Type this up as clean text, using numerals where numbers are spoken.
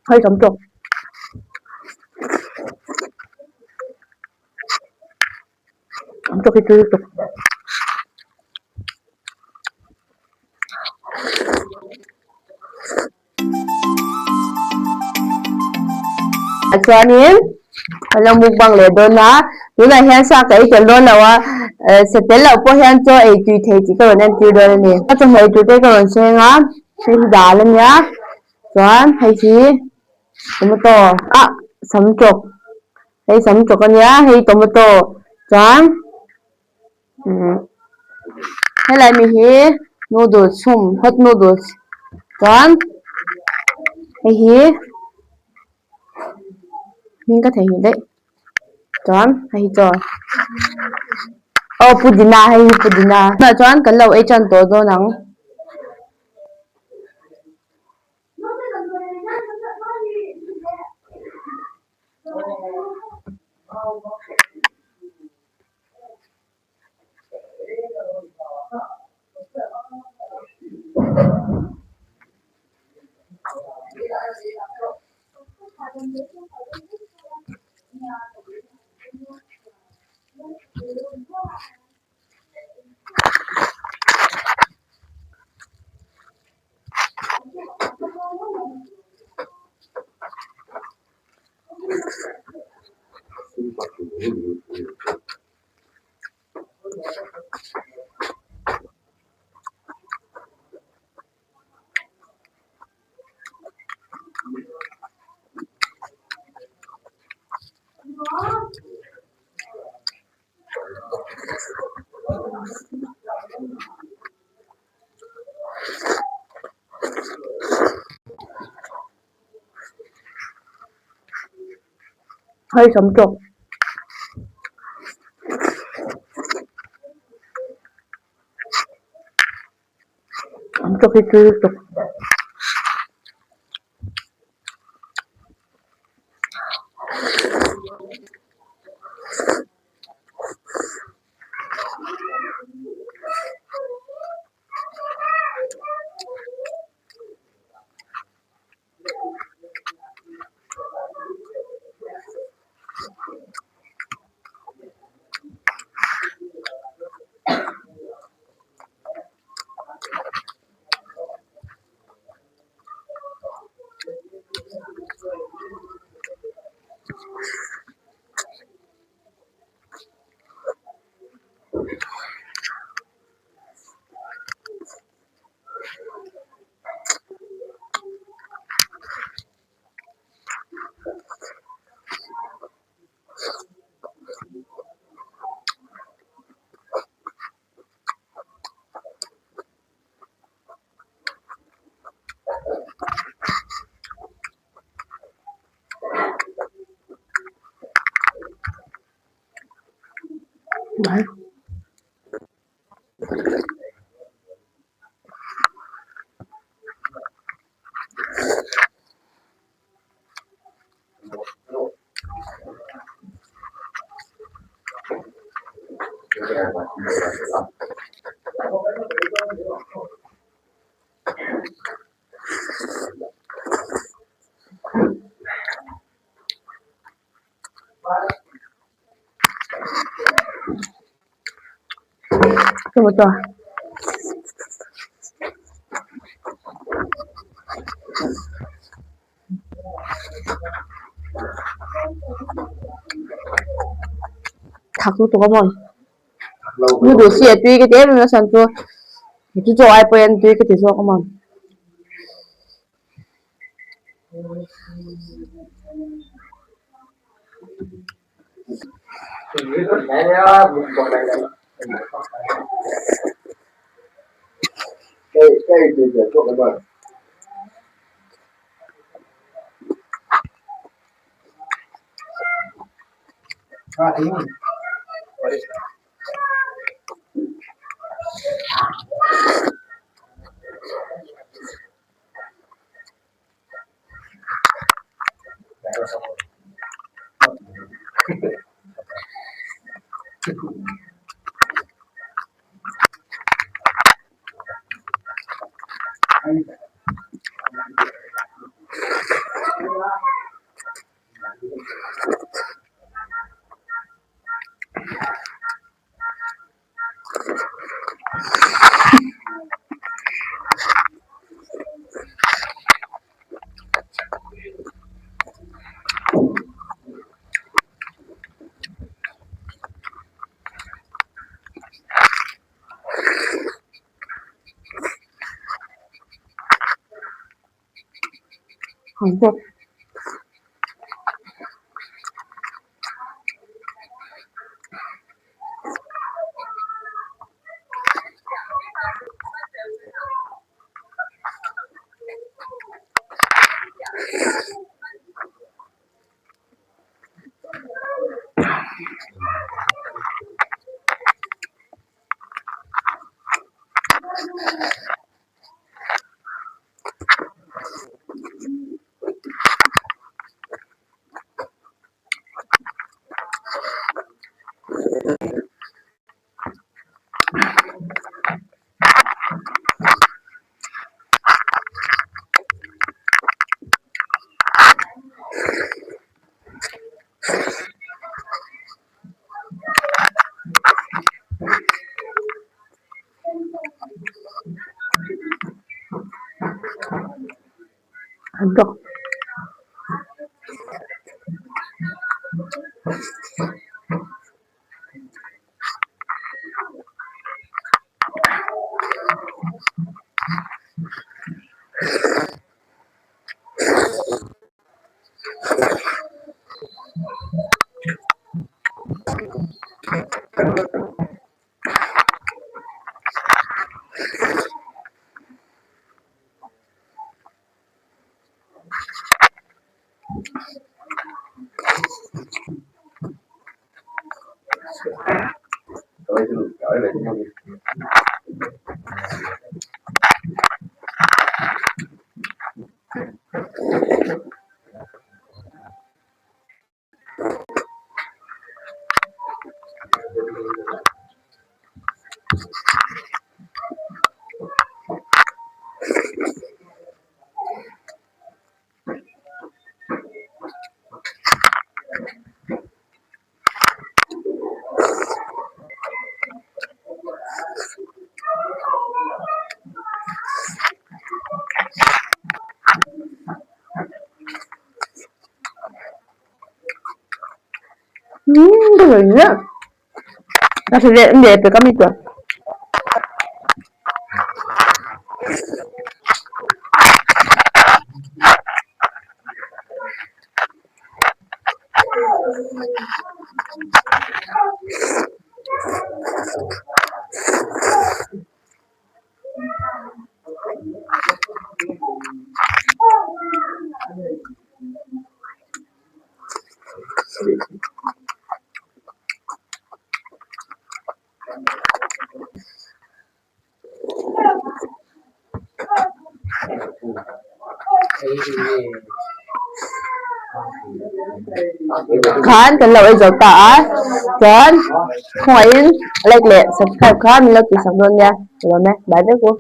Hei tam tawk. Tam tawk hi tui lutuk. Chuanin kan lo mukbang leh dawn a, tunah hian sa ka ei tel dawn lo a, sa tel loh pawh hian chaw ei tui thei tih ka rawn entir dawn a ni. A chawhmeh ei tur te ka rawn seng a, hei hi dal a nia, chuan hei hi tomato ah samtawk, hei samtawk a nia, hei tomato chuan. Helai mi hi noodles chhum hot noodles chuan hei hi hming ka theihnghilh daih chuan hei hi chaw aw pudina hei hi pudina tunah chuan kan lo ei tan tawh dawn ang. Hei sam tawk. Sam tawk hi tui lutuk. Tomato. Thak lutuk a maw? Noodles hi a tui ka ti em em a chhan chu chu chaw ai pawhin tui ka ti zawk a maw? Khan kan lo ei zo ta a chuan khawngaihin like leh subscribe kha min lo tihsak dawn nia ka lawm e bye vek u.